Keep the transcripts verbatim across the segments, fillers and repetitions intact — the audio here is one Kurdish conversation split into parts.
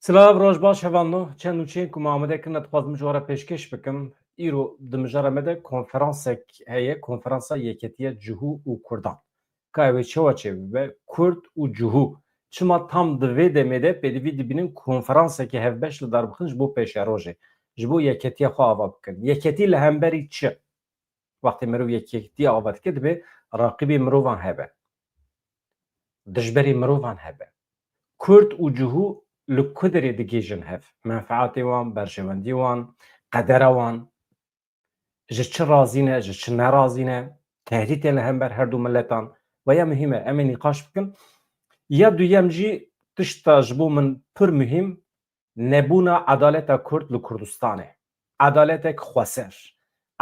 Silav, roj baş hevalno. Çend nûçeyên ku me amade kirine dixwazim ji we re pêşkêş bikim. Îro di mijara me de konferansek heye, Konferansa Yeketiya Cihû û Kurdan. Ka ew ê çawa çêbibe, Kurd û Cihû. Çima tam di vê demê de pêdivî dibînin konferansekî hevbeş li dar bixin ji bo pêşerojê, ji bo yeketiya xwe ava bikin. Yeketî li hemberî çi? Wextê mirov yekîtiya ava dike, divê raqîbê mirovan hebe. Dijberê mirovan hebe. Kurd û Cihû li ku derê digihîjin hev? Menfeatê wan, berjewendiyê wan, qedera wan, ji çi razî ne, ji çi nerazî ne, tehdîtên li hember her du miletan, ve ya muhîm e, em ê nîqaş bikin. Ya duyem jî tişta ji bo min pir muhîm, nebûna edaleta Kurd li Kurdistanê. Edaletek xweser,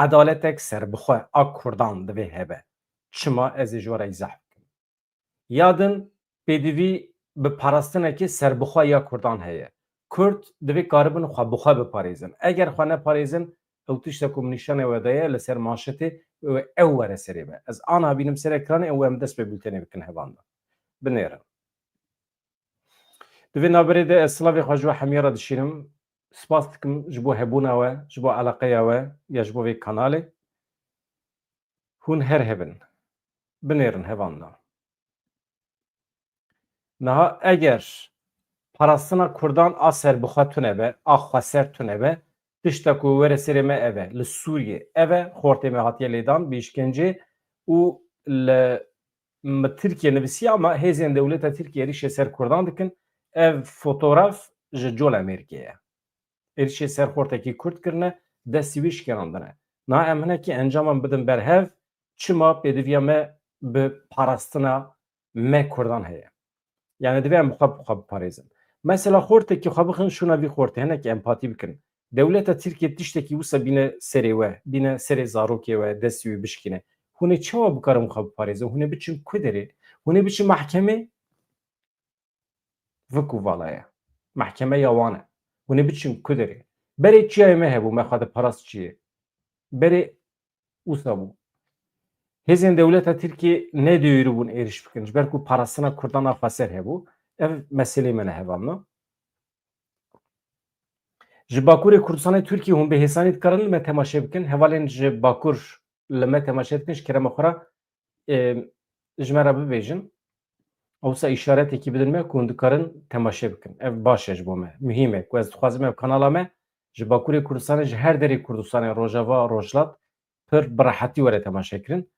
edaletek serbixwe a Kurdan divê hebe. Çima, ez ê ji we re îzah bikim. Ya din, pêdivî bi parastinekê serbixwe ya Kurdan heye. Kurd divê karibin xwe bi xwe biparêzin. Eger xwe neparêzin, ew tişta ku min nîşanê we daye li ser manşetê, ew, ew were serê me. Ez ana bînim ser ekranê, ew em dest pê bultenê bikin hevalno. Binêrin. Di vê navberê de ez silavê xwe ji we hemiya re dişînim. Spas dikim ji bo hebûna we, ji bo eleqeya we ya ji bo vê kanalê. Hûn her hebin. Binêrin hevalno. Niha eger parastina Kurdan a serbixwe tune be, a xweser tune be, tişta ku were serê me ev e, li Sûriyê ev e, xortê me hatiye lêdan bi îşkencê û li mi Tirkiye nivîsiye, ama hêzên dewleta Tirkiye êrîşê ser Kurdan dikin. Ev fotograf ji Col Amerîkê ye. Êrîşê ser xortekî Kurd kirine, destî wî şikerandine. Niha em hinekî encaman bidin ber hev, çima pêdiviya me bi parastina me Kurdan heye? Yani divê em bi xwe, bi xwe biparêzin. Mesela xortekî xwe bixin şûna vî xortê, hinekî empatî bikin. Dewleta Tirkiye tiştekî wisa bîne serê we, bîne serê zarokê we, destî wî bişkîne. Hûn ê çawa bikarin xwe biparêzin? Hûn ê biçin ku derê? Hûn ê biçin mahkemê? Viku vala ye. Mahkeme ya wan e. Hûn ê biçin ku derê? Berê çiyayê me hebû, me xwe diparast çiyê. Berê wisa bû. Hêzên dewleta Tirkiyê nediyûribûn êrîş bikin, ji ber ku parastina Kurdan a xweser hebû. Ev meselê me ne hevalno. Ji Bakurê Kurdistanê Tirkiyê hûn bi hêsanî dikarin li me temaşe bikin. Hevalên ji Bakur li me temaşe dikin, ji kerema xwe re, e, ji me re bibêjin. Ewsa îşaretekî bidin me ku hûn dikarin temaşe bikin. Ev baş e ji bo me. Muhîm e ku ez dixwazim ev kanala me ji Bakurê Kurdistanê, ji her derê Kurdistanê, Rojava, Rojhilat, pir bi rehetî were temaşe kirin.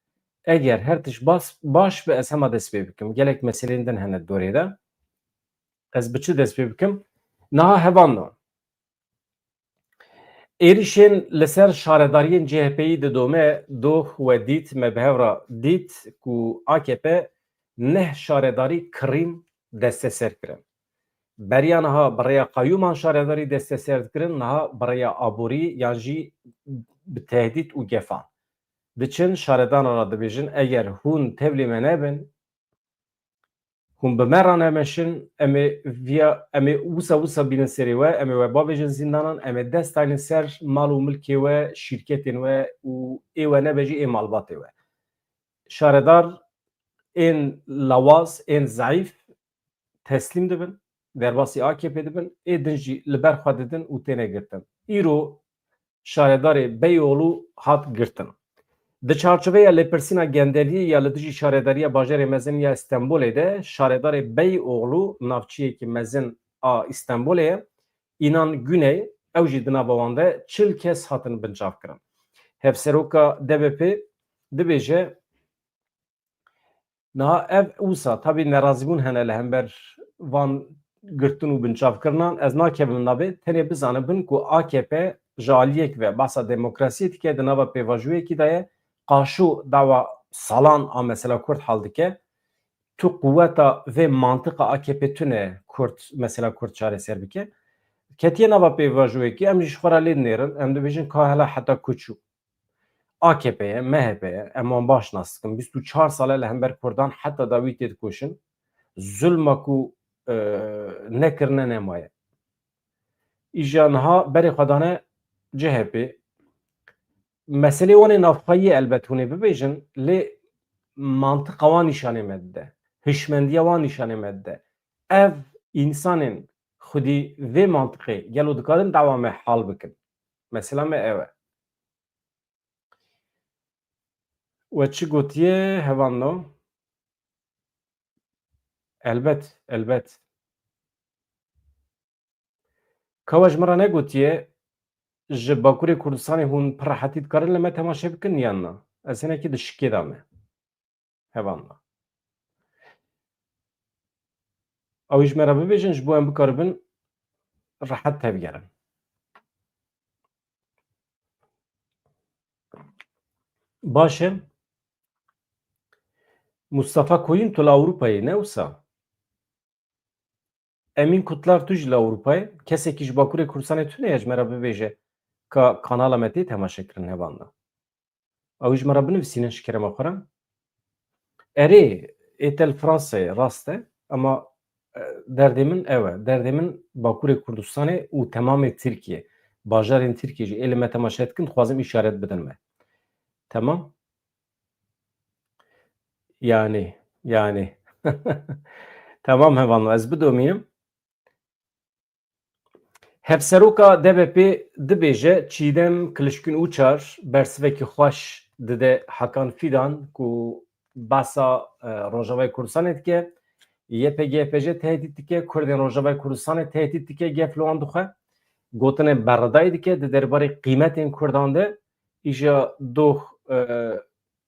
Eger her tişt bas, baş be, ez hema dest pê bikim. Gelek meselên din hene di dorê de. Ez bi çi dest pê bikim? Niha hevalno. Êrîşên li ser şaredariyên C H P'yî didome, doh we dît, me bi hev re dît ku A K P neh şaredarî kirîn desteser kirin. Beriya niha bi rêya qayûman şaredarî desteser dikirin, niha bi rêya aborî yan jî bi tehdît û gefan diçin şaredaran re dibêjin, eger hûn tevlî me nebin, hûn bi me re nemeşin, em ê viya, em ê wisa wisa bînin serê we, em ê we bavêjin zîndanan, em ê dest daynin ser mal û milkê we, şîrketên we û ê we nebe jî ê malbatê we. Şaredar ên lawaz, ên zeîf teslîm dibin, derbasî A K P dibin, ê din jî li ber xwe didin û têne girtin. Îro şaredarê Beyoğlu hat girtin. Di çarçoveya lêpirsîna gendeliyê ya li dijî şaredariya bajarê mezin ya Stenbolê de, şaredarê Beyoğlu navçiyekî mezin a Stenbolê ye, Înan Güney, ew jî di nava wan de çil kes hatin binçavkirin. Hevseroka D B P dibêje, Niha ev wisa, tabî nerazîbûn hene li hember van girtin û binçavkirinan, ez nakevim navê, tenê bizanibin ku A K P ji aliyek ve behsa demokrasiyê dike, di nava pêvajoyekî de ye, qaşo dawa salan a mesela Kurd hal dike, tu quweta vê mantiqa A K P tune Kurd, mesela Kurd çareser bike. Ketiye nava pêvajoyekî, em jî ji xwe re lê dinêrin, em dibêjin ka hela heta ku çû. A K P ye, M H P ye, em wan baş nas dikin. Bîst û çar sal e li hember Kurdan heta dawî têdikoşin. Zulma ku, e, nekirine nemaye. Îja niha berê xwe dane C H P. Meselê wan ê navxweyî elbet hûn ê bibêjin, lê mantiqa wan nîşanê me dide. Hişmendiya wan nîşanê me dide. Ev însanên xwedî vê mantiqê gelo dikarin dawa me hal bikin? Mesela me ew e. We çi gotiye hevando? Elbet, elbet. Ka we ji min re negotiye, ji Bakurê Kurdistanê hûn pir rehetî dikarin li me temaşe bikin yan na? Ez hinekî di şikê de me. Hevan da. Ew ji me re bibêjin, ji bo em bikaribin rehet tevgerin. Baş e. Mustafa Koyun, tu li Ewropayê ne wisa? Emîn Kutlar, tu jî li Ewropayê? Kesekî ji Bakurê Kurdistanê tune ye ji me re bibêje ka kanala me tê temaşe kirin hevan da? Ew ji me re binivîsînin ji kerema xwe re. Erê, ê te li Fransayê, rast e, ama, e, derdê min ew e. Derdê min Bakurê Kurdistanê û temamê Tirkiye, bajarên Tirkiye jî ê li me temaşe dikin, dixwazim îşaret bidin me. Temam? Yani, yani. Tamam hevalno, ez bidomînim. Hevseroka D B P dibêje Çîdem Kilişkûn Uçar bersivekî xweş dide Hakan Fidan ku behsa, e, Rojavayê Kurdistanê dike, Y P G Y P J tehdît dike, Kurdên Rojavayê Kurdistanê tehdît dike, gef li wan dixwe, gotinên berredayî dike di derbarê qîmetên Kurdan de, îja doh, e,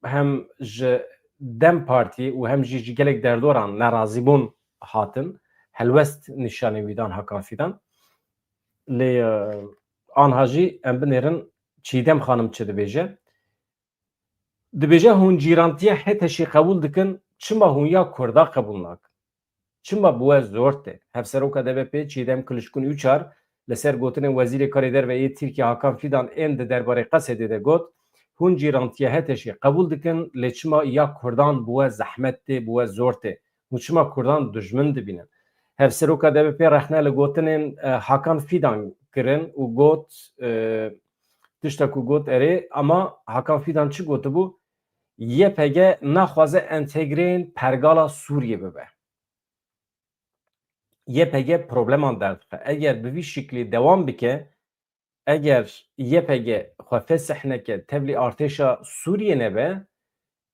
hem ji DEM Partî û hem jî ji gelek derdoran nerazîbûn hatin. Helwest nîşanî wî dan Hakan Fidan. Lê, e, anha jî em binêrin Çîdem Xanim çi dibêje. Dibêje, hûn cîrantiya HTŞ'ê qebûl dikin, çima hûn ya Kurda qebûl nakin? Çima bi we zor tê? Hevseroka D B P Çîdem Kilişkûn Uçar li ser gotinên Wezîrê Karê Derve yê Tirkiye Hakan Fidan ên di derbarê Qesedê de got, hûn cîrantiya HTŞ'ê qebûl dikin, lê çima ya Kurdan bi we zehmet tê, bi we zor tê? Hûn çima Kurdan dijmin dibînin? Hevseroka D B P rexne li gotinên, e, Hakan Fidan kirin û got, e, tişta ku got erê, ama Hakan Fidan çi gotibû? Y P G naxwaze entegreyên pergala Sûriyê bibe. Y P G probleman derdixwe. Eger bi vî şiklî dewam bike, eger Y P G xwe fesih neke, tevlî artêşa Sûriyê nebe,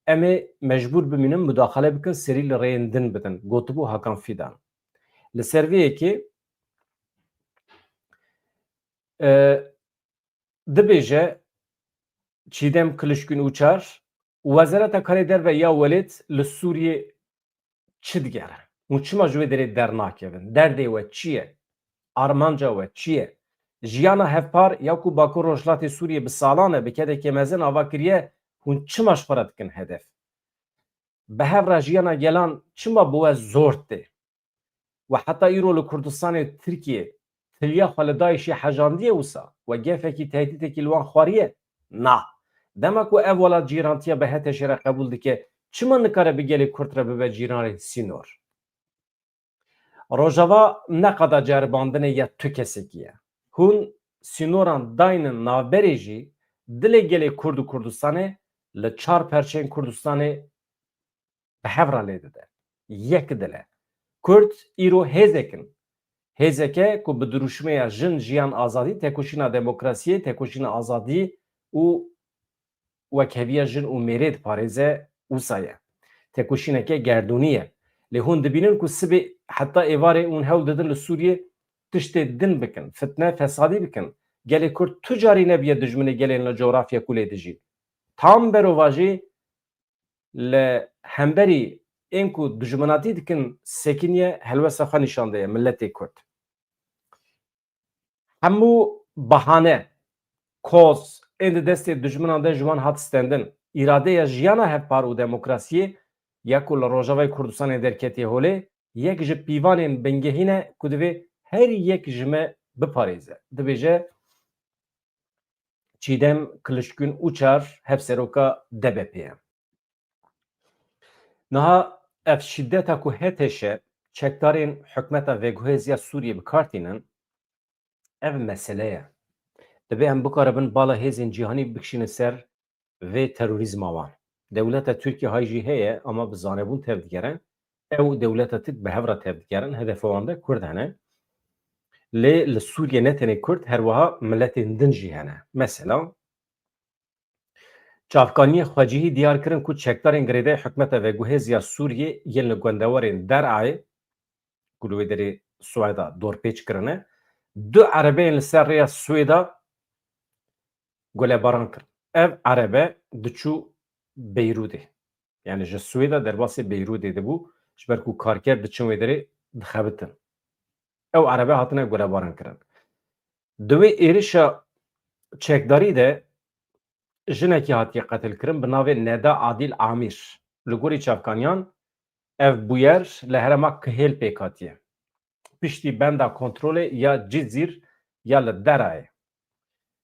em ê mecbûr bimînin mudaxale bikin, serî li rêyên din bidin, gotibû Hakan Fidan. Li ser vê yekê, e, dibêje Çîdem Kilişkûn Uçar, Wezareta Karê Derve ya welêt li Sûriyê çi digere? Hûn çima ji wê derê dernakevin? Derdê we çi ye? Armanca we çi ye? Jiyana hevpar ya ku Bakur Rojhilatê Sûriyê bi salan e bi kedekê mezin ava kiriye, hûn çima ji xwe re dikin hedef? Bi hev re jiyana gelan çima bi we zor tê? We heta îro li Kurdistanê Tirkiye tiliya xwe li DAIŞ'ê hejandiye wisa? We gefekî tehdîtekî li wan xwariye? Na. Dema ku ev welat cîrantiya bi HTŞ'ê re qebûl dike, çima nikare bi gelê Kurd re bibe cîranê sînor? Rojava ne qada ceribandinê ya tu kesekî ye. Hûn sînoran daynin navberê jî dilê gelê Kurd û Kurdistanê li çar perçeyên Kurdistanê bi hev re lê dide. Yek dil e. Kurd îro hêzek in. Hêzeke ku bi dirûşmeya jin, jiyan, azadî, tekoşîna demokrasiyê, tekoşîna azadî û wekheviya jin û mêrê diparêze, wisa ye. Tekoşîneke gerdûnî ye. Lê hûn dibînin ku sibê heta êvarê hûn hewl didin li Sûriyê tiştê din bikin, fitne, fesadî bikin. Gelê Kurd tu carî nebiye dijminê gelên li cografya ku lê dijîn. Tam berovajî li hemberî ên ku dijminatî dikin sekiniye, helwesta xwe nîşan daye miletê Kurd. Hemû bahane, koz ên di destê dijminan de ji wan hat stendin. Îradeya jiyana hevpar û demokrasiyê ya ku li Rojavayê Kurdistanê derketiye holê, yek ji pîvanên bingehîn e ku divê her yek ji me biparêze. Dibêje Çîdem Kilişkûn Uçar, hevseroka D B P'ê ye. Niha ev şîdeta ku HTŞ, çekdarên hikûmeta veguhêz ya Sûriyê bi kar tînin, ev mesele ye. Divê em bikaribin bala hêzên cîhanî bikişînin ser vê terorîzma wan. Dewleta Tirkiye hay jî heye, ama bi zanebûn tevdigere. Ew dewleta Tirk bi hev re tevdigerin, hedefa wan de Kurd hene. Lê li Sûriyê ne tenê Kurd, her wiha miletên din jî hene. Mesela, çavkaniyê xwecihî diyar kirin ku çekdarên girêdayî hikûmeta veguhêz ya Sûriyê yên li gundewarên Derayê, ku li wê derê Swêda dorpêç kirine, du erebeyên li ser rêya Swêda gulebaran kirin. Ev erebe diçû Beyrûdê. Yani ji Swêda derbasê Beyrûdê dibû, ji ber ku karker diçin wê derê dixebitin. Ew erebe hatine gulebaran kirin. Di wê êrişa çekdarî de jinekî hatiye qetilkirin bi navê Neda Adil Amîr. Li gorî çavkaniyan ev bûyer li herêma Kihêl pêk hatiye. Piştî benda kontrolê ya Cizîr ya li Derayê.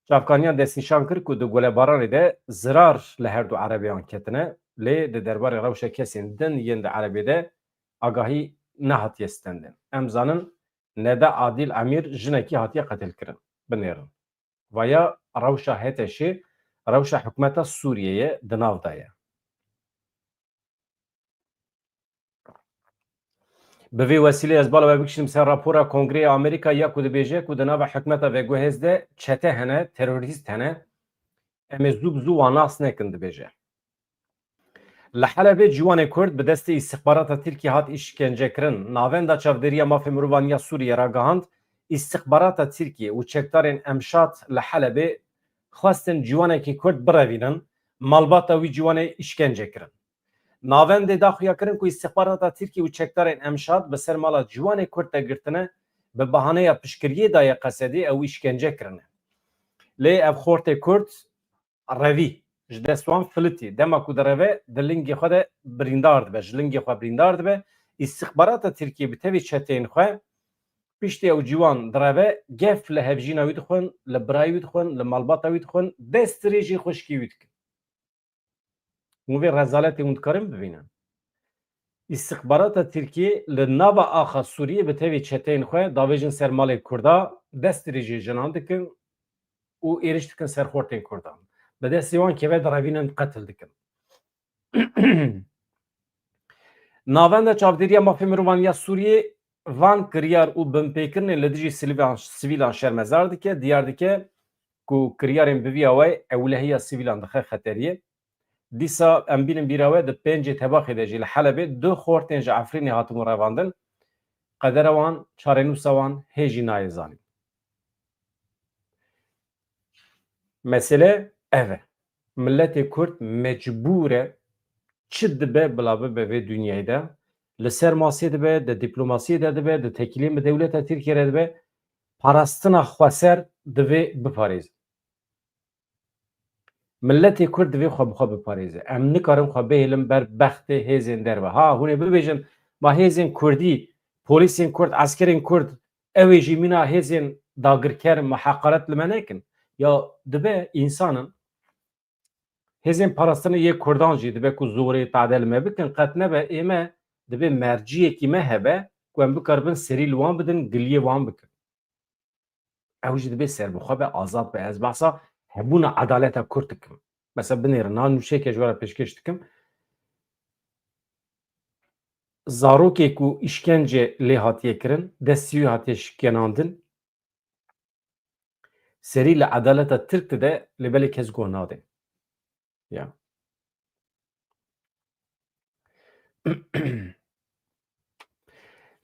Çavkaniyan destnîşan kir ku di gulebaranê de zirar li her du erebeyan ketine, lê di derbarê rewşa kesên din yên di erebê de agahî nehatiye stendin. Em zanin Neda Adil Emîr jinekî hatiye qetilkirin. Binêrin. Vaya rewşa HTŞê, rewşa hikûmeta Sûriyeyê di nav de ye. Bi vê wesîlê ez bala we bikişînim ser rapora Kongreyê Amerîka ya ku dibêje ku di nava hikûmeta veguhêz de çete hene, terorîst hene. Em ê zû bi zû wan nas nekin, dibêje. Li Helebê ciwanê Kurd bi destê îstixbarata Tirkiyê hat îşkencekirin. Navenda Çavdêriya Mafê Mirovan ya Sûriyê ragihand, îstixbarata Tirkiyê û çekdarên Emşad li Helebê xwestin ciwanekî Kurd birevînin, malbata wî ciwanê îşkence kirin. Navendê da xuyakirin ku îstixbarata Tirkiyê û çekdarên Emşad bi ser mala ciwanê Kurd de girtine, bi bahaneya piştgiriyê daye Qesedê ew îşkence kirine. Lê ev xortê Kurd revî, ji dest wan filitî. Dema ku direve, di lingê xwe de birîndar dibe, ji lingê xwe birîndar dibe. Îstixbarata Tirkiyê bi tevî çeteyên xwe piştî ew ciwan direve, gef li hevjîna wî dixwin, li birayê wî dixwin, li malbata wî dixwin, destdirêjî xwişkî wî dikin. Hûn vê rezaletê hûn dikarin bibînin. Îstixbarata Tirkiyê li nava axa Sûriyê bi tevî çeteyên xwe davêjin ser malê Kurda, destdirêjî jinan dikin û êriş dikin ser xortên Kurdan. Bi destê wan keve direvînin, qetil dikin. Navenda Çavdêriya Mafê Mirovan ya Sûriyê van kiryar û binpêkirinên li dijî sivîlan, sivîlan şermezar dike, diyar dike ku kiryarên bi vî awayî ewlehiya sivîlan dixe xeteriyê. Dîsa em bînin bîra we, di pêncê Tebaxê de jî li Helebê du xortên ji Efrînê hatibûn revandin. Qedera wan, çarenûsa wan hê jî nayê zanîn. Mesele ev e. Miletê Kurd mecbûr e çi dibe bila bibe vê dinyayê de. Li ser masê dibe, di dîplomasiyê de dibe, di tekîlên bi dewleta Tirkiyê re dibe, parastina xweser divê biparêze. Miletê Kurd divê xwe bi xwe biparêze. Em nikarin xwe bihêlin ber bextê hêzên derve. Ha, hûn ê bibêjin, ma hêzên Kurdî, polîsên Kurd, eskerên Kurd, ew ê jî mîna hêzên dagirker me heqaret li me nekin. Ya dibe însan in. Hêzên parastinê yê Kurdan jî dibe ku zorê tade li me bikin, qet nebe ê me, dibe merciyekî me hebe ku em bikaribin serî li wan bidin, giliyê wan bikin. Ew jî dibe serbixwe be, azad be. Ez behsa hebûna edaleta Kurd dikim. Mesela binêrin, niha nûçeyeke ji we re pêşkêş dikim. Zarokê ku îşkence lê hatiye kirin, destî wî hatiye şikenandin, serî li edaleta Tirk dide, lê belê kes guh nade. Ya.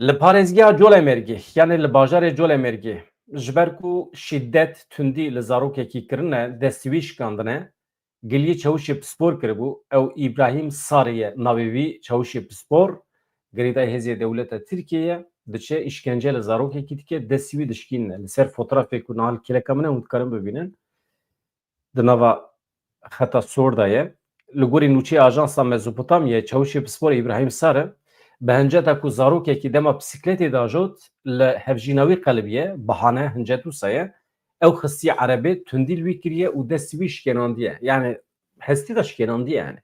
Li parêzgeha Colemêrgê, yanê li bajarê Colemêrgê, ji ber ku şîdet, tundî li zarokekî kirine, destî wî şikandine, giliyê çawişê pispor kiribû. Ew Îbrahîm Sarê ye navê wî, çawişê pispor, girêdayî hêzê dewleta Tirkiyê ye, diçe îşkence li zarokekî dike, destî wî dişkînine. Li ser fotoğrafê ku niha li kêleka min e, hûn dikarin bibînin. Di nava xeta sor de ye. Li gorî nûçeyê Ajansa Mezopotamyayê, çawişê pispor Îbrahîm Sare bi hinceta ku zarokekî dema pisîkletê diajot, li hevjîna wî qelibiye, bahane hincet wisa ye, ew xistiye erebê, tundî li wî kiriye û destî wî şikênandiye. Yani hestî de şikênandiye yani.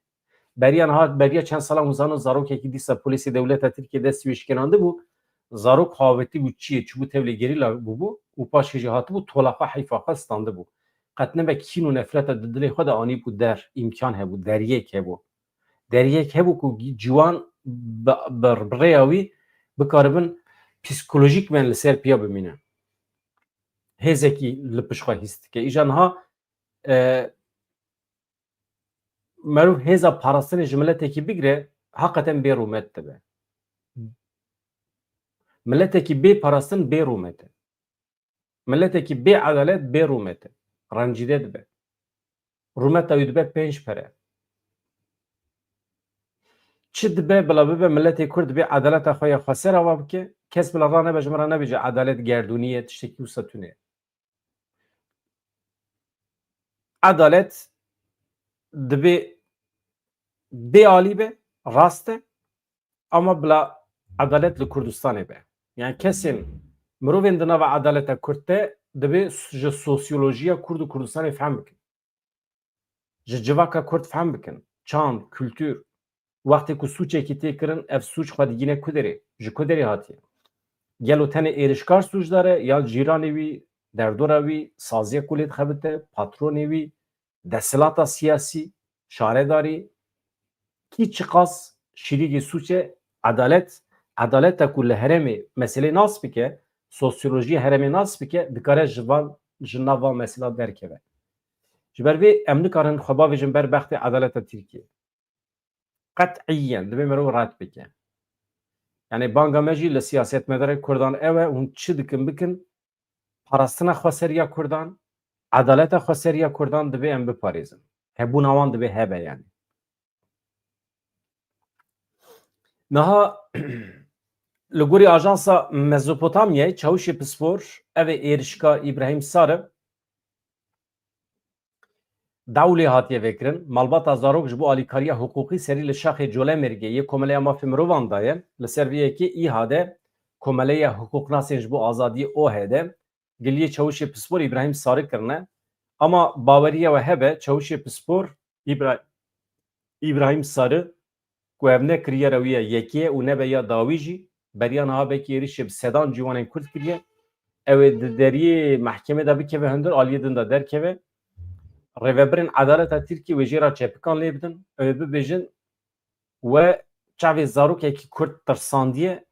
Beriya niha, beriya çend salan hûn zanin zarokekî dîsa polîsê dewleta Tirkiyê destî wî şikênandibû, zarok xwe avêtibû çiyê, çûbû tevlê gerîla bûbû û paşê jî hatibû tola xwe, heyfa xwe standibû. Qet nebe kîn û nefreta di dilê xwe de anîbû der, îmkan hebû, deriyek hebû. Deriyek hebû ku ciwan bi, bi, bi rêya wî bikaribin psîkolojîkmen li ser piya bimînin. hêzekî li pişt xwe hîs dike. Îja niha, e, merov hêza parastinê ji miletekî bigire, heqeten bê rûmet dibe. Miletekî bê parastin bê rûmet e. Miletekî bê edalet bê rûmet e. Rencîde dibe. Rûmeta wî dibe pênc pere. Çi dibe bila bibe miletê Kurd dibê edaleta xwe ya xweser ava bike, kes bila ranebe ji min re nebêje edalet gerdûnî ye, tiştekî wisa tune ye. Edalet dibê bê alî be, rast e, ama bila edalet li Kurdistanê be. Yani kesên, mirovên di nava edaleta Kurd de dibê ji sosyolojiya Kurd û Kurdistanê fehm bikin. Ji civaka Kurd fehm bikin. Çand, kultur. Wextê ku sûcekî tê kirin, ev sûc xwe digîne ku derê? Ji ku derê hatiye? Gelo tenê êrişkar sûcdar e, yan cîranê wî, derdora wî, saziya ku lê dixebite, patronê wî, desthilata siyasî, şaredarî, kî çiqas şirîkê sûc e? Edalet, edaleta ku li herêmê meselê nas bike, sosyolojiya herêmê nas bike, dikare ji van, ji nav van mesela derkeve. Ji ber vê em nikarin xwe bavêjin ber bextê edaleta Tirkiyê. Qet'iyen divê mirov red bike. Yani banga me jî li siyasetmedarê Kurdan ew e, hûn çi dikin bikin, parastina xweseriya Kurdan, edaleta xweseriya Kurdan divê em biparêzin. Hebûna wan divê hebe yani. Niha li gorî ajansa Mezopotamyayê, Çawişê Pispor, ev ê êrişka Îbrahîm Sar e, dewlê hatiye vekirin. Malbata zarok ji bo alîkariya hiqûqî serî li şaxê Colemêrgê yê Komeleya Mafê Mirovan daye. Li ser vê yekê ÎHA de, Komeleya Hiqûqnasên ji bo Azadiyê, O H D, giliyê Çawişê Pispor Îbrahîm Sarı kirine. Ama baweriya we hebe, Çawişê Pispor Îbra-, Îbrahîm Sarı, ku ev ne kiryara wî ya yekê ye û nebe ya dawî jî, beriya niha belkî êrişê bi sedan ciwanên Kurd kiriye. Ew ê di deriyê mehkemê de bikeve hundir, aliyê din de derkeve. Rêvebirên edaleta Tirkiyê wê jê re çepikan lê bidin. Ew ê bibêjin, we çavê zarokekî Kurd tirsandiye,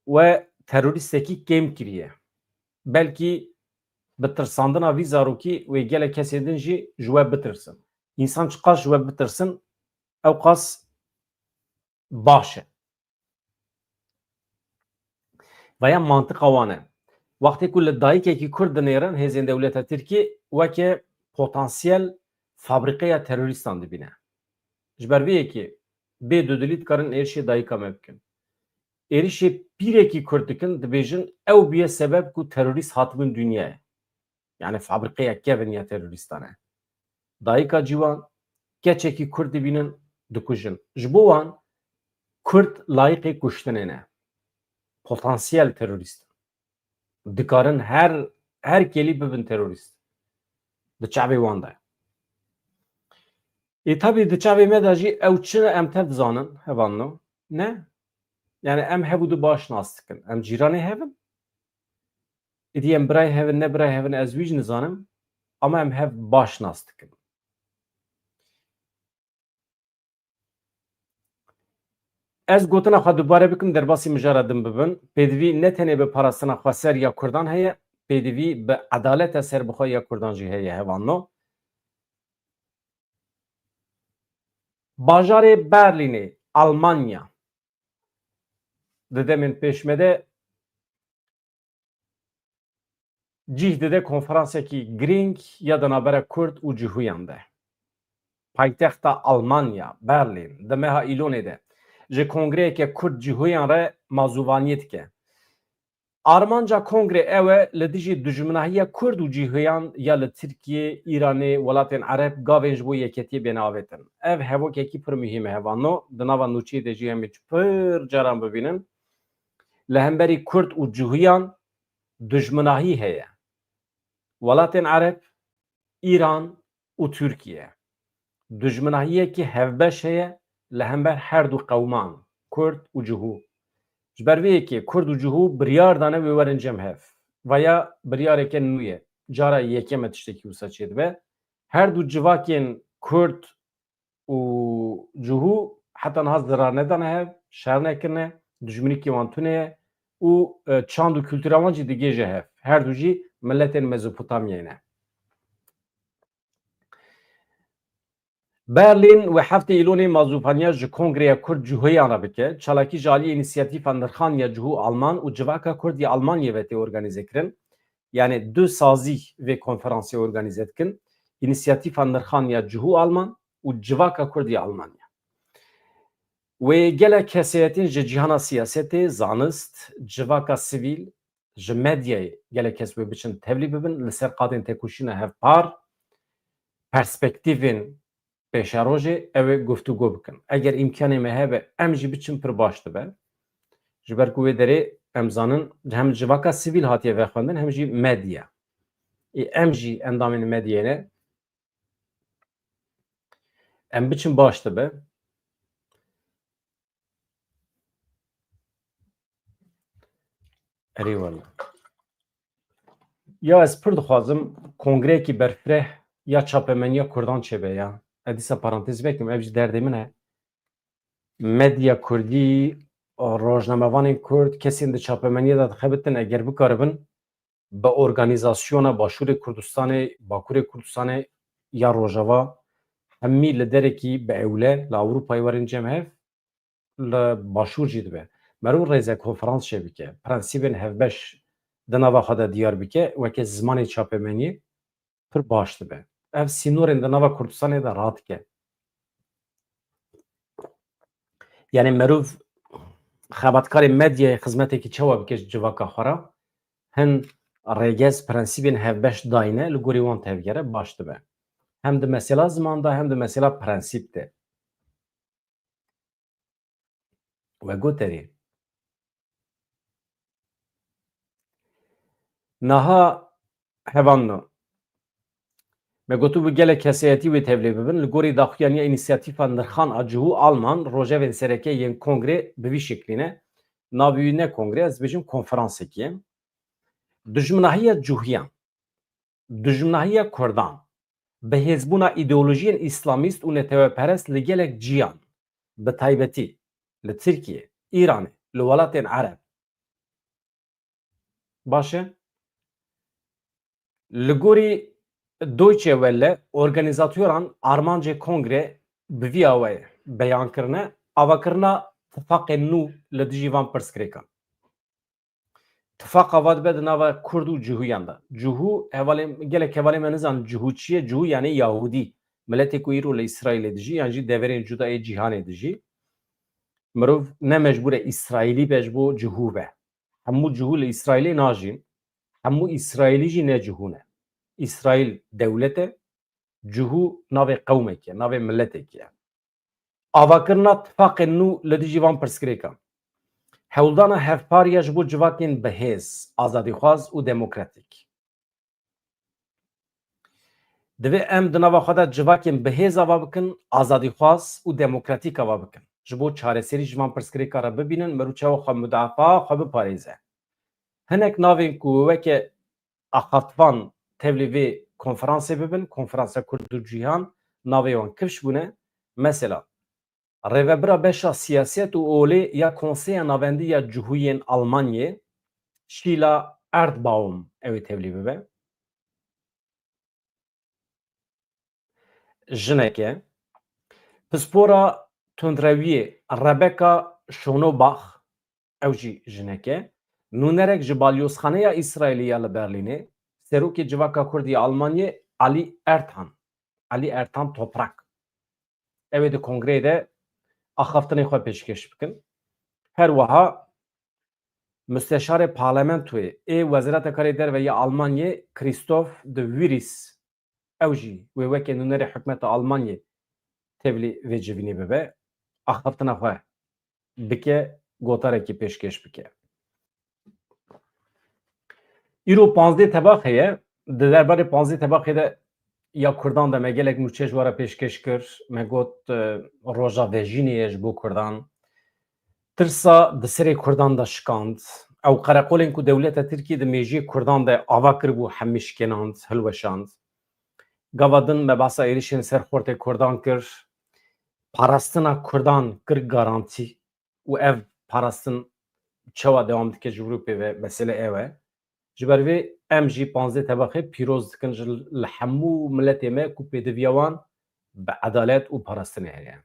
we terorîstekî kêm kiriye. Belkî bi tirsandina vî zarokî wê gelek kesên din jî ji we bitirsin. Însan çiqas ji we bitirsin, ew qas baş e. Veya mantiqa wan e. Wextê ku li dayikekî Kurd dinêrin, hêzên dewleta Tirkî weke potansiyel fabrîqeya terorîstan dibîne. Ji ber vê yekê bê dudilî dikarin êrişê dayika me bikin. Êrişê pîrekî Kurd dikin, dibêjin ew bûye sebeb ku terorîst hatibûn dinyayê. Yani fabrîqeya kevin ya terorîstan e. Dayika ciwan, keçekî Kurd dibînin, dikujin. Ji bo wan Kurd layiqê kuştinê ne. Potansiyel terorîst. Dikarin her, her kelî bibin terorîst. Di çavê wan de. Ê, tabî di çavê me de jî ew çi ne em tev dizanin, hevalno? Ne? Yani em hev û du baş nas dikin. Em cîranê hev in. Êdî em birayê hev in, ne birayê hev in, ez wî jî nizanim. Ama em hev baş nas dikin. Ez gotina xwe dubare bikim, derbasî mijara din bibin. Pêdivî ne tenê bi parastina xweser ya Kurdan heye, pêdivî bi edaleta serbixwe ya Kurdan jî heye, hevalno. Bajarê Berlînê, Almanya, di demên pêş me de cih dide konferansekî girîng ya di navbera Kurd û cihûyan de. Paytexta Almanya, Berlîn, di meha Îlonê de ji kongreyeke Kurd cihûyan re mazûvaniyê dike. Armanca kongrê ew e, li dijî dijminahiya Kurd û cihûyan ya li Tirkiyê, Îranê, welatên Ereb gavên ji bo yeketiyê bêne avêtin. Ev hevokekî pir muhîm e, hevalno, di nava nûçeyê de jî em ê pir caran bibînin. Li hemberî Kurd û cihûyan dijminahî heye. Welatên Ereb, Îran û Tirkiye. Dijminahiyekî hevbeş heye li hember her du qewman, Kurd û Cihû. Ji ber vê yekê Kurd û Cihû biryar dane wê werin cem hev. Vaya biryareke nû ye. Cara yekem e tiştekî wisa çêdibe. Her du civakên Kurd û Cihû heta niha zirar nedane hev, şer nekirine, dijminîkê wan tune ye û, e, çand û kultura wan jî digihêje hev. Her du jî miletên Mezopotamyayê ne. Berlîn wê heftê Îlonê mazûfaniya ji Kongreya Kurd Cihûyan re bike. Çalakî ji aliyê Înisiyatîfa Nirxan ya Cihû Alman û Civaka Kurd ya Almanyê ve tê organîzekirin. Yanî du sazî vê konferansê organîze dikin. Înisiyatîfa Nirxan ya Cihû Alman û Civaka Kurd ya Almanya. Wê gelek kesayetên ji cîhana siyasetê, zanist, civaka sivîl, ji medyayê gelek kes wê biçin tevlî bibin, li ser qadên tekoşîna hevpar, perspektîvên pêşerojê ew ê guftûgo bikin. Eger îmkanê me hebe, em jî biçin pir baş dibe. Ji ber ku wê derê em zanin, hem civaka sivîl hatiye vexwendin, hem jî medya. Ê em jî endamên medyayê ne, em biçin baş dibe. Erê wele. Ya ez pir dixwazim kongreyekî berfireh ya çapemeniya Kurdan çêbe ya. Ez dîsa parantez vekim, ev jî derdê min e. Medya Kurdî, rojnamevanên Kurd, kesên di çapemeniyê de dixebitin, eger bikaribin, bi organîzasyona Başûrê Kurdistanê, Bakurê Kurdistanê ya Rojava, hemî li derekî bi ewle, li Ewropayê werin cem hev, li Başûr jî dibe. Merû rêze konferans çêbike, prensîbên hevbeş di nava xwe de diyar bike, weke zimanê çapemeniyê pir baş dibe. Ev sînorên di nava Kurdistanê de radike. Yanî merûv xebatkarê medyayê xizmetekî çawa bike ji civaka xwe re, hin rêgez prensîbên hevbeş dayne, li gorî wan tevgere baş dibe. Hem di mesela ziman de, hem di mesela prensîp de. We got erê. Niha hevanno. Me gotibû gelek kesayetî wê tevlê bibin. Li gorî daxuyaniya Înîsiyatîfa Nirxan a Cihû Alman, rojevên sereke yên kongrê bi vî şeklî ne. Navê wî ne kongrê, ez dibêjim konferansekî ye. Dijminahiya cihûyan, dijminahiya kurdan, bihêzbûna îdeolojiyên îslamîst û neteweperest li gelek ciyan, bi taybetî li Tirkiye, Îranê, li welatên Ereb. Baş e? Li gorî Deutsche Welle, organîzatoran armancê kongre bi vî awayê beyan kirine, avakirina tifaqên nû li dijî van pirsgirêkan. Tifaqa va dibe di nava Kurd û Cihûyan de. Cihû, hevalê, gelek hevalê me nizanin Cihû çi ye? Cihû yanî Yahûdî. Miletê ku îro li Îsraîlê dijî, yan jî deverên cuda yê cîhanê dijî. Mirov ne mecbûr e Îsraîlî be ji bo Cihû be. Hemû Cihû li Îsraîlê najîn. Hemû Îsraîlî jî ne Cihû ne. Îsraîl dewlet e, Cihû navê qewmekê ye, navê miletekê ye. Avakirina tifaqên nû li dijî van pirsgirêkan. Hewldana hevpar ya ji bo civakên bihêz, azadîxwaz û demokratîk. Divê em di nava xwe de civakên bihêz ava bikin, azadîxwaz û demokratîk ava bikin. Ji bo çareserî ji van pirsgirêka re bibînin, mirov çawa xwe mudafaa xwe biparêze. Hinek navên ku weke axaftvan tevlî vê konferansê bibin, Konferansa Kurd û Cîhan, navê wan kifş bûne. Mesela, rêvebira beşa siyaset û olê ya Konseya Navendî ya Cihûyên Almanyê, Sheila Erdbaum, ew ê tevlî bibe. Jinek e. Pispora tundrewiyê Rebecca Schonobach, ew jî jinek e. Nûnerek ji Balyozxaneya Îsraîlî ya li Berlînê, serokê Civaka Kurd ya Almanyê Alî Ertan, Alî Ertan Toprak. Ew ê di kongreyê de axaftinên xwe pêşkêş bikin. Her wiha Musteşarê Parlamentoyê ê Wezareta Karê Derve ya Almanyê Christoph de Vries, ew jî wê weke nûnerê hikûmeta Almanyê tevlî vê civînê bibe, axaftina xwe bike, gotarekî pêşkêş bike. Îro panzdeh Tebaxê ye. Di derbarê panzdeh Tebaxê de ya Kurdan de me gelek nûçe ji we re pêşkêş kir. Me got, e, roja vejînê ye ji bo Kurdan. Tirsa di serê Kurdan de şikand. Ew qereqolên ku dewleta Tirkiyê di mêjiyê Kurdan de ava kiribû, hemî şikênand, hilweşand. Gava din me behsa êrişên ser xortê Kurdan kir. Parastina Kurdan kir garantî û ev parastin çawa dewam dike ji Ewropê ve, mesele ew e. Ji ber vê em jî panzdeh Tebaxê pîroz dikin ji li hemû miletê me ku pêdiviya wan bi edalet û parastinê heye.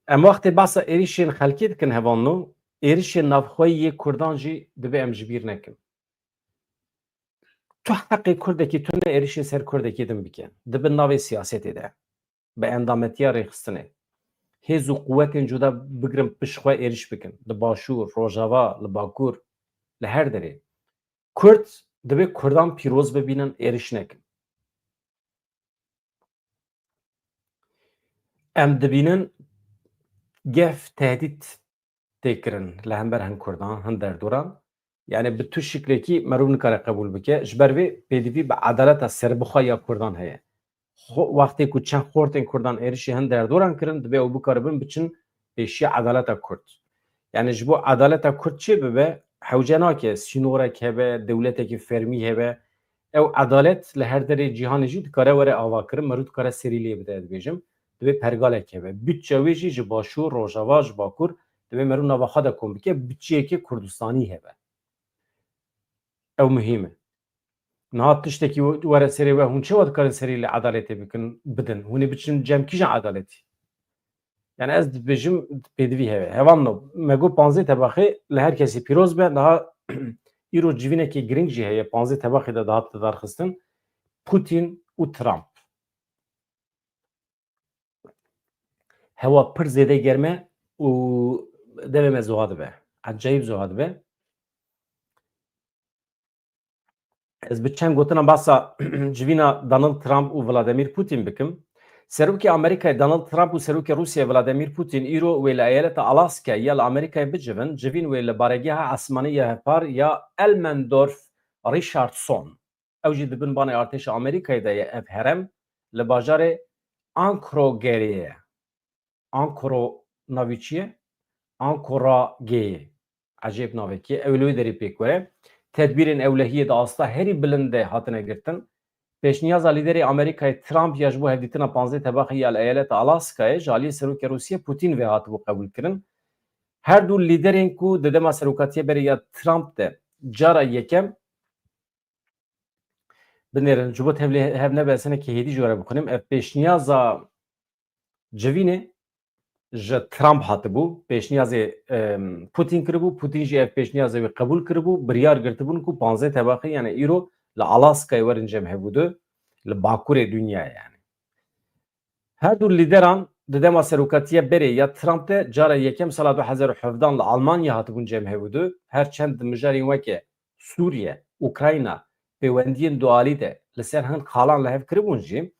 Em wextê behsa êrişên xelkê dikin hevalno, êrişên navxweyî yê Kurdan jî divê em ji bîr nekin. Tu heqê Kurdekî tune êrişê ser Kurdekî din bike. Di bin navê siyasetê de. Bi endametiya rêxistinê. Hêz û quwetên cuda bigirin pişt xwe êriş bikin. Li Başûr, Rojava, li Bakur, li her derê. Kurd divê Kurdan pîroz bibînin, êriş nekin. Em dibînin gef, tehdît tê kirin li hember hin Kurdan, hin derdoran. Yani bi tu şiklekî merûv nikare qebûl bike. Ji ber vê pêdivî bi edaleta serbixwe ya Kurdan heye. Xo-, wextê ku çend xortên Kurdan êrişî hin derdoran kirin, divê ew bikaribin biçin pêşiya edaleta Kurd. Yani ji bo edaleta Kurd çê bibe, hewce nake sînorek hebe, dewletekî fermî hebe. Ew edalet li her derê cîhanê jî dikare were avakirin, merû dikare serî lê bide, ez dibêjim. Divê pergalek hebe. Bütçe wê jî ji Başûr, Rojava, ji Bakur divê merû nava xwe de kom bike, bütçeyekê Kurdistanî hebe. Ew muhîm e. Niha tiştekî were serê we, hûn çawa dikarin serî li edaletê bikin, bidin? Hûn ê biçin cem kîjan edaletî? Yani ez dibêjim pêdivî hebe. Hevalno, me got panzdeh Tebaxê li her kesî pîroz be. Niha îro civînekê girîng jî heye, panzdeh Tebaxê de dihat lidarxistin. Putin û Trump. Hewa pir zêde germ e û devê me zuha dibe. Ecayîb zuha dibe. Ez bi çend gotina behsa civîna Donald Trump û Vladimir Putin bikim. Serokê Amerîkayê Donald Trump û Serokê Rûsyayê Vladimir Putin îro wê li eyaleta Alaskayê ya li Amerîkayê bicivin, civîn wê li baregeha esmanî ya hevpar ya Elmendorf Richardson. Ew jî di bin banê artêşa Amerîkayê de ye. Ev herem li bajarê Ankorageyê ye. Ankoro navî çi ye? Ankorageyê. Ecêb navekî ye. Ew li wê derê pêk were. Tedbîrên ewlehiyê di asta herî bilind de hatine girtin. Pêşniyaza lîderê Amerîkayê Trump ya ji bo hevdîtina panzdeh Tebaxê ya li eyaleta Alaskayê ji aliyê Serokê Rûsiyê Putin ve hatibû qebûlkirin. Her du lîderên ku di dema serokatiya berê ya Trump de cara yekem Binêrin, ji bo tevlî hev nebe, ez hinekî hêdî ji we re bixwînim. Ev pêşniyaza civînê ji Trump hatibû. Pêşniyazê, em, Putin kiribû. Putin jî ev pêşniyazê wê qebûl kiribû. Biryar girtibûn ku panzdeh Tebaxê, yani îro li Alaskayê werin cem hevûdu. Li bakurê dinyayê yani. Her du lîderan di dema serokatiya berê ya Trump de cara yekem sala du hezar û hevdehan li Almanya hatibûn cem hevûdu. Her çend di mijarên weke Sûriye, Ukrayna, pêwendiyên dualî de li ser hin xalan li hev kiribûn jî,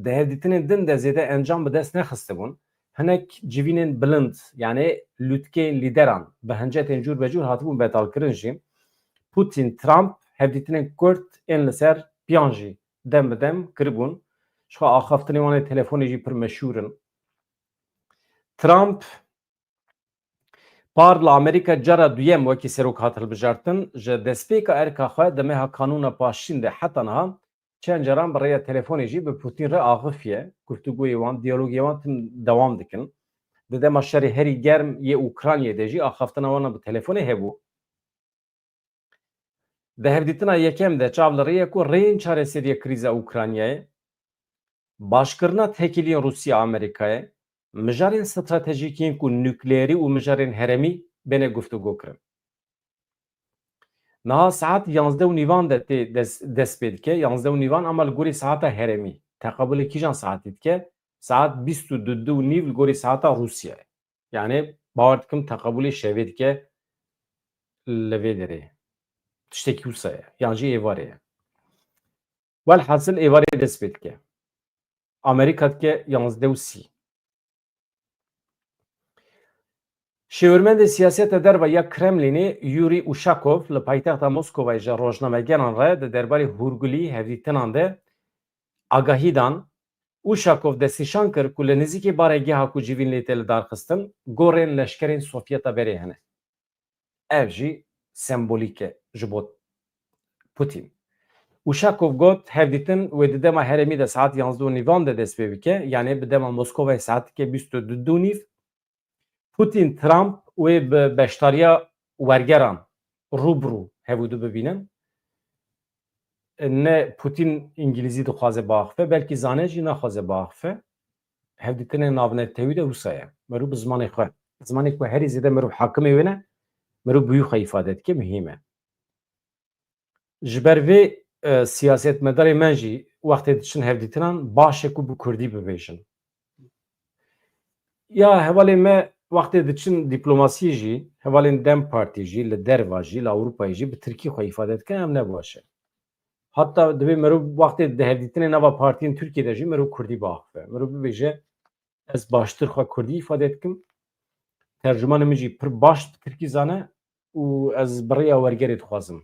di hevdîtinên din de zêde encam bi dest nexistibûn. Hinek civînên bilind, yani lûtkeyên lîderan bi hincetên cûr be cûr hatibûn betalkirin jî. Putin, Trump hevdîtinên kurt ên li ser piyan jî dem bi dem kiribûn. Ji xwe axaftinê wan ê telefonê jî pir meşhûr in. Trump par li Amerîka cara duyem wekî serok hat hilbijartin. Ji destpêka erka xwe di meha Kanûna Paştîn de heta niha çend caran bi rêya telefonê jî bi Putin re axifiye. Guftûgoyê wan, diyalogê wan tim dewam dikin. Di dema şerê herî germ yê Ukraynayê de jî axaftina wan bi telefonê hebû. Di hevdîtina yekem de çav li rê ye ku rêyên çareseriya krîza Ukraynayê, başkirina têkiliyên Rûsya Amerîkayê, mijarên stratejîk yên ku nukleerî û mijarên herêmî bêne guftûgo kirin. Niha saet yanzdeh û nîvan de tê des-, dest pê dike, yanzdeh û nîvan, ama li gorî saeta herêmî. Teqabulê kîjan saetî dike? Saet bîst û du, du û nîv li gorî saeta Rûsyayê. Yani bawer dikim teqabulê şevê dike li vê derê. Tiştekî wisa ye. Yan jî êvarê ye. Welhasil êvarê dest pê dike. Amerîka dike yanzdeh û sî. Şêwirmendê siyaseta derve ya Kremlînê Yuri Ushakov li paytexta Moskovayê ji rojnamegeran re di derbarê hûrgulî hevdîtinan de agahî dan. Ushakov destnîşan kir ku li nizîkê baregeha ku civîn lê tê lidarxistin, gorên leşkerên Sovyeta berê hene. Ev jî sembolîk e ji bo Putin. Uşakov got, hevdîtin wê di dema herêmî de saet yanzdeh û nîvan de dest pê bike, yanî bi dema Moskovayê saet dike bîst û du û nîv. Putin, Trump wê bi beşdariya wergeran rû bi rû hev û du bibînin. Ne Putin îngilîzî dixwaze biaxife, belkî zane jî naxwaze biaxife. Hevdîtinên navnetewî de wisa ye. Merû bi zimanê xwe, zimanê ku herî zêde merû hakimê wê ne, merû bi wî xwe îfade dike, muhîm e. Ji ber vê, e, siyasetmedarê me jî wextê diçin hevdîtinan baş e ku bi kurdî bibêjin. Ya hevalên me wextê diçin dîplomasiyê jî, hevalên dem Partî jî, li derva jî, li Ewropayê jî bi tirkî xwe îfade dikin, em ne baş e. Hatta divê merû wextê di hevdîtinê nava partiyên Tirkiyê de jî merû kurdî biaxife. Merû bibêje, ez baştir xwe kurdî îfade dikim. Tercûmanê min jî pir baş bi tirkî zane û ez bi rêya wergerê dixwazim.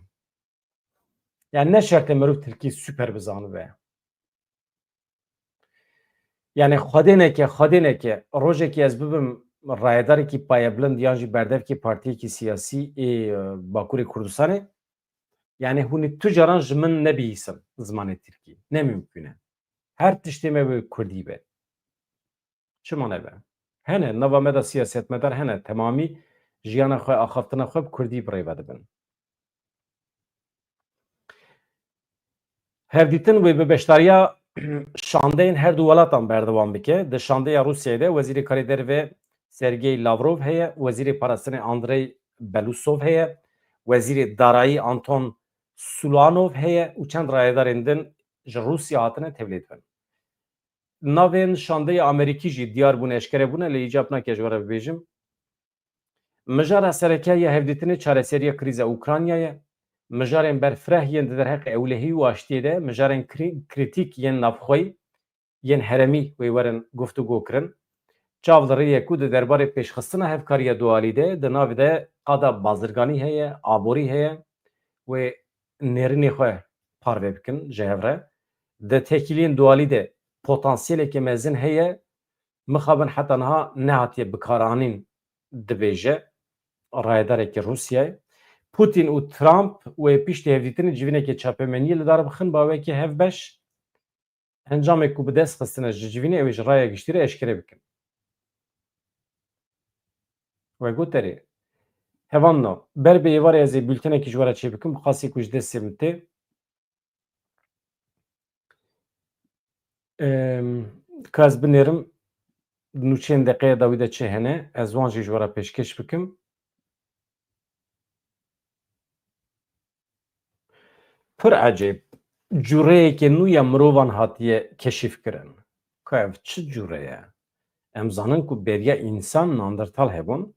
Yani ne şert e merûv tirkî super bizanibe. Yani xwedê neke, xwedê neke, rojekê ez bibim rayedarekî payebilind yan jî berdevkê partiyekî siyasî ê, e, Bakurê Kurdistanê, yani hûn ê tu caran ji min nebihîsin zimanê tirkî. Ne mimkûn e. Her tiştê me wê kurdî be. Çima nebe? Hene, nava me de siyasetmedar hene, temamî jiyana xwe, axaftina xwe bi kurdî bi rê ve dibin. Hevdîtin wê bi beşdariya şandeyên her du welatan berdewam bike. Di şandeya Rûsyayê de Wezîrê Karê Derve Sergey Lavrov heye, Wezîrê Parastinê Andrey Belousov heye, Wezîrê Darayî Anton Sulanov heye û çend rayedarên din ji Rûsya hatine tevlê dibin. Navên şandeya Amerîkî jî diyar bûne, eşkere bûne, lê îcab nake ji we re bibêjim. Mijara sereke ya hevdîtinê çareseriya krîza Ukraynayê ye. Mijarên berfireh yên di derheqê ewlehî û aştiyê de, mijarên krî-, krîtîk yên navxweyî, yên herêmî wê werin guftûgo kirin. Çav li rê ye ku di derbarê pêşxistina hevkariya dualî de, di navê de qada bazirganî heye, aborî heye, wê nêrînê xwe parve bikin ji hev re. Di têkiliyên dualî de potansiyeleke mezin heye, mixabin heta niha nehatiye bikaranîn, dibêje rayedarekî Rûsyayê. Putin û Trump wê piştî hevdîtinê civîneke çapemeniyê li dar bixin, bi awayekî hevbeş encamê ku bi dest xistine ji civînê, ew ê ji raya giştî re eşkere bikin. We got erê. Hevalno, ber bi êvarê ez ê bultenekî ji we re çêbikim, bi qasî ku ji destê min tê. Em, ka ez binêrim, nûçeyên deqeya dawî de çi hene, ez wan jî ji we re pêşkêş bikim. Pir ecêb, cûreyeke nû ya mirovan hatiye keşîfkirin. Ka ev çi cûre ye? Em zanin ku beriya însan Nandertal hebûn,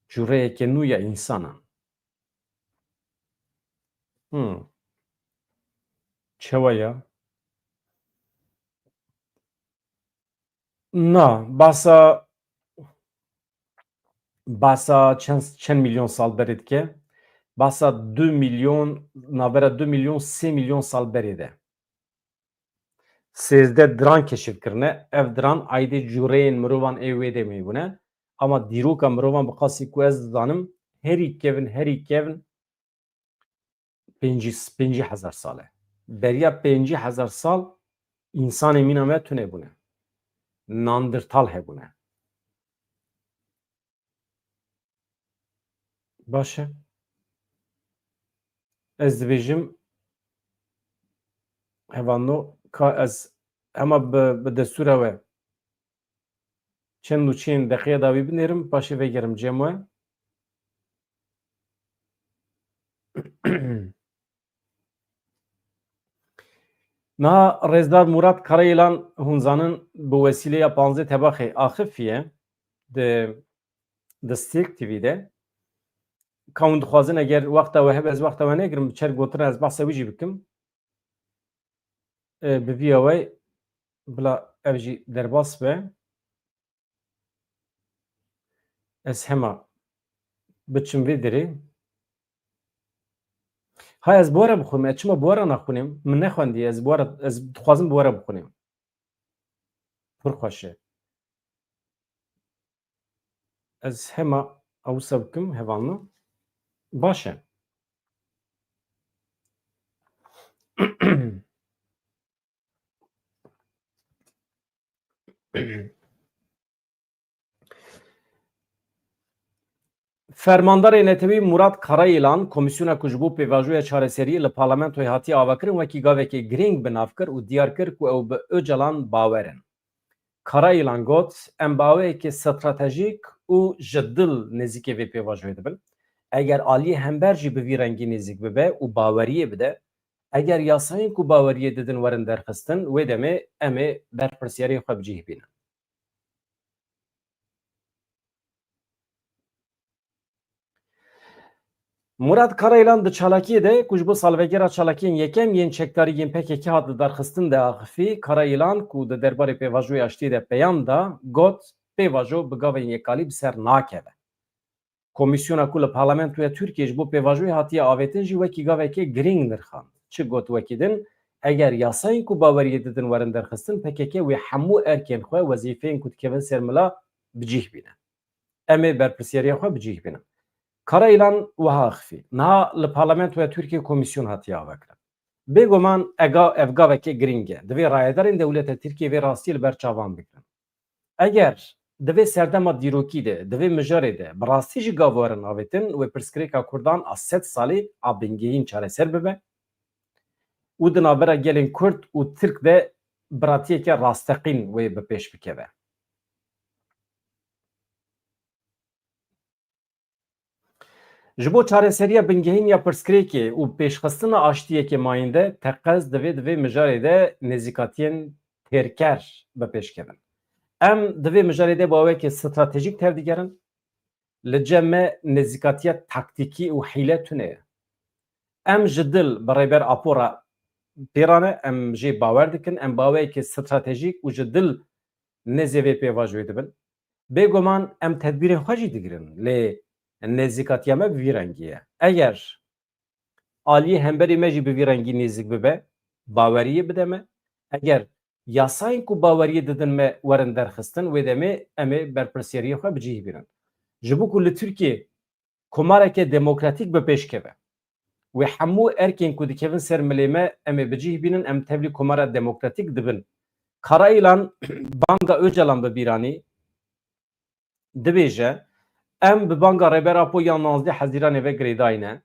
cûreyeke nû ya însanan. Hmm. Çawa ya? Na, basa, basa çend, çend milyon sal berê dike? Basa du milyon, navbera du milyon, sê milyon sal berê de. Sêzdeh diran keşif kirine. Ev diran aydê cûreyên mirovan ê wê demê bûne. Ama dîroka mirovan bi qasî ku ez dizanim, herî kevin, herî kevin pêncî, pêncî hezar sal e. Beriya pêncî hezar sal însanê mîna me tune bûne. Nandirtal hebûne. Baş e. Ez dibêjim, hevalno, ka ez hema bi, bi destûra we çend nûçeyên deqeya dawî binêrim, paşê vegerim cem we. Niha Rêzdar Murat Karayilan, hûn zanin, bi wesîleya panzdeh Tebaxê axifiye di, di Stêrk T V de. Ka hûn dixwazin, eger wexta we hebe, ez wexta we negirim, bi çer gotina ez behsa wî jî bikim. E, bi vî awayî bila ev jî derbas be. Ez hema biçim vê derê. Ha, ez bi we re bixwim, ez çima bi we re naxwînim? Min nexwendiye, ez bi we re, ez dixwazim bi we re bixwînim. Pir xweş e. Ez hema ewsa bikim, hevalno. Baş e. Fermandarê netewî Murat Karayilan, komîsyona ku ji bo pêvajoya çareseriyê li parlamentoyê hatiye avakirin, wekî gavekê girîng bi nav kir û diyar kir ku ew bi Ocalan bawer in. Karayilan got, em bi awayekî stratejîk û ji dil nêzîkê vê pêvajoyê dibin. Eger aliyê hember jî bi vî rengî nêzîk bibe û baweriyê bide, eger yasayên ku baweriyê didin werin derxistin, wê demê em ê berpirsiyariyên xwe bi cih bînin. Murat Karayilan di çalakiyê de ku ji bo salvegera çalakiyên yekem yên çekdarî yên P K K hat lidarxistin de axifî, Karayilan ku di derbarê pêvajoya aştiyê de peyam da, got, pêvajo bi gavên yekalî bi ser nakeve. Komîsyona ku li Parlamentoya Tirkiyê ji bo pêvajoyê hatiye avêtin jî wekî gavekê girîng nirxand. Çi got wekî din, eger yasayên ku baweriyê didin werin derxistin, P K K wê hemû erkên xwe, wezîfeyên ku dikevin ser mila bi cih bîne. Em ê berpirsiyariya xwe bi cih bînin. Karayilan wiha axifî, niha li Parlamentoya Tirkiyê komîsyon hatiye avakirin. Bêguman ega ev gavekê girîng e. Divê rayedarên dewleta Tirkiyê vê rastiyê li ber çavan bigirin. Eger di vê serdema dîrokî de, di vê mijarê de bi rastî jî gav werin avêtin, wê pirsgirêka Kurdan a sed salî a bingehîn çareser bibe û di navbera gelên Kurd û Tirk de biratiyeke rasteqîn wê bi pêş bikeve. Ji bo çareseriya bingehîn ya pirsgirêkê û pêşxistina aştiyeke mayînde, teqez divê di vê mijarê de nêzîkatiyên têrker bi pêş kevin. Em di vê mijarê de bi awayekî stratejîk tevdigerin. Li cem me nêzîkatiya taktîkî û hîle tune ye. Em ji dil bi Rêber Apo re pê re ne, em jê bawer dikin, em bi awayekî stratejîk û ji dil nêzê vê pêvajoyê dibin. Bêguman em tedbîrên xwe jî digirin, lê nêzîkatiya me bi vî rengî ye. Eger aliyê hemberî me jî bi vî rengî nêzîk bibe, baweriyê bide me. Eger yasayên ku baweriyê didin me werin derxistin, wê demê em ê berpirsiyariyê xwe bi cih bînin. Ji bo ku li Tirkiyê komareke demokratîk bi pêş keve. Wê hemû erkên ku dikevin ser milê me em ê bi cih bînin, em tevlî komara demokratîk dibin. Karayilan banga Ocalan bi bîr anî, dibêje, em bi banga Rêber Apo ya navzdeh Hezîranê ve girêdayî ne.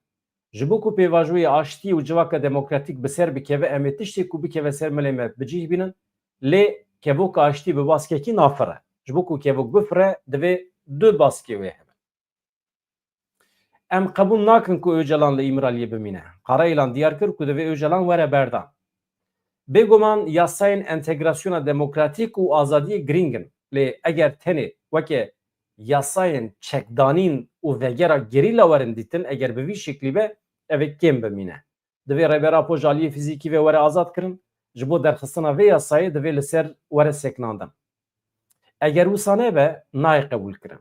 Ji bo ku pêvajoyê aştî û civaka demokratîk bi ser bikeve, em ê tiştê ku bikeve ser milê me bi cih bînin, lê kevoka aştî bi baskekî nafire. Ji bo ku kevok bifire, divê du baskê wê hebe. Em qebûl nakin ku Ocalan li Îmraliyê bimîne. Karayilan diyar kir ku divê Ocalan were berdan. Bêguman yasayên entegrasyona demokratîk û azadiyê girîng in. Lê eger tenê weke yasayên çekdanîn û vegera gerîla werin dîtin, eger bi vî şeklî be, ev ê kêm bimîne. Divê Rêber Apo ji aliyê fîzîkî ve were azad kirin. Ji bo derxistina vê yasayê divê li ser were sekinandin. Eger wisa nebe, nayê qebûlkirin.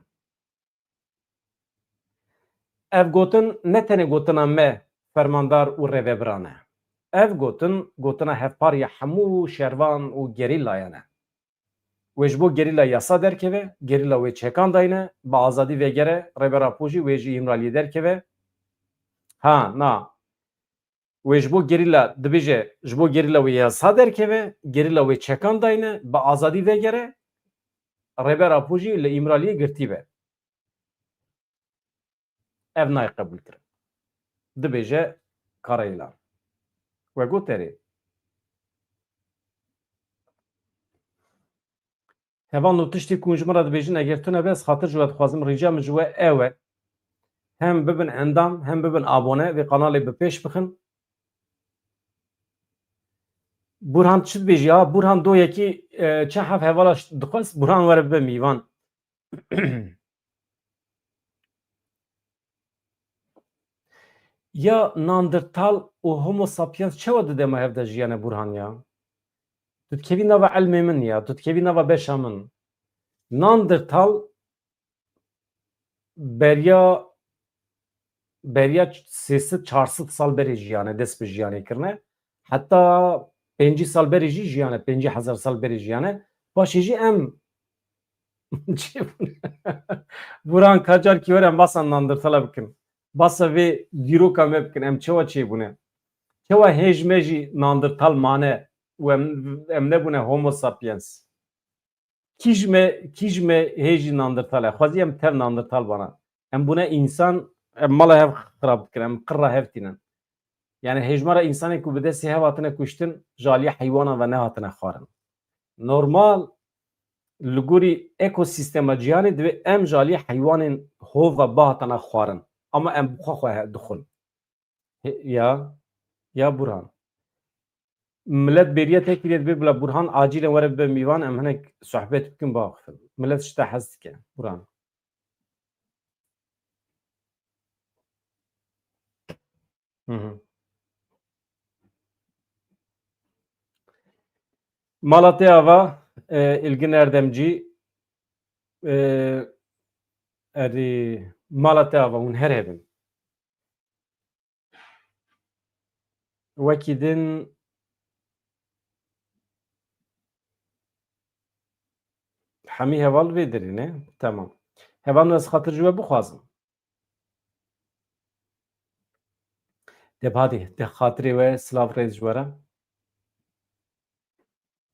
Ev gotin ne tenê gotina me, fermandar û rêvebiran e. Ev gotin, gotina hevpar ya hemû şervan û gerîlayan e. Wê ji bo gerîla yasa derkeve, gerîla wê çekan dayne, bi azadî vegere, Rêber Apo jî wê ji Îmraliyê derkeve. Ha, na. Wê ji bo gerîla, dibêje, ji bo gerîla wê yasa derkeve, gerîla wê çekan dayne, bi azadî vegere, Rêber Apo jî li Îmraliyê girtî be. Ev nayê qebûlkirin. Dibêje Karayilan. We got erê. Hevalno, tiştê ku hûn ji min re dibêjin, eger tune be, ez xatir ji we dixwazim, rîca min ji we ew e. Hem bibin endam, hem bibin abone, vê kanalê bi pêş bixin. Burhan çi dibêjî? Ha, Burhan do yekî, e, çend hev hevala ş-, dixwest Burhan were bibe mîvan. Ya Neandertal û Homo sapiens çawa di dema hev de jiyane, Burhan ya? Tu dikevî nava ilmê min ya, tu dikevî nava beşa min. Neandertal beriya, beriya sê sed çar sed sal berê jiyane, dest bi jiyanê kirine. Heta pêncî sal berê jî jiyane, pêncî hezar sal berê jiyane. Paşê jî em çêbûne. Buran, ka carkî were em basa Neandertala bikin. Basa vê dîroka me bikin, em çawa çêbûne. Çawa hêj me jî Neandertal mane û em, em nebûne Homo sapiens. Kî ji me, kî ji me hê jî Neandertal e? Xwezî em tev Neandertal bana. Em bûne însan, em mala hev xirab dikin, em qirra hev tînin. Yani hejmara însanê ku bi destê hev hatine kuştin, ji aliyê heywanan ve nehatine xwarin. Normal, li gorî ekosîstema cîhanê divê em ji aliyê heywanên hov ve bihatana xwarin. Ama em bi xwe xwe he-, dixwin. He-, ya, ya Burhan. Millet bêriye tekirê dibê bila Burhan acilen were bibe mîvan, em hinek sohbet bikin biaxifin. Millet ji te hez dike, Burhan. Hı hı. Mala te ava, e, Ilgin Erdemcî, e, erê, mala te ava, hûn her hebin. Wekî din hemî heval vê derê ne? Tamam. Heval ez xatir ji we bixwazim. Deb hadî, de xatirê we, silav rêz ji we re.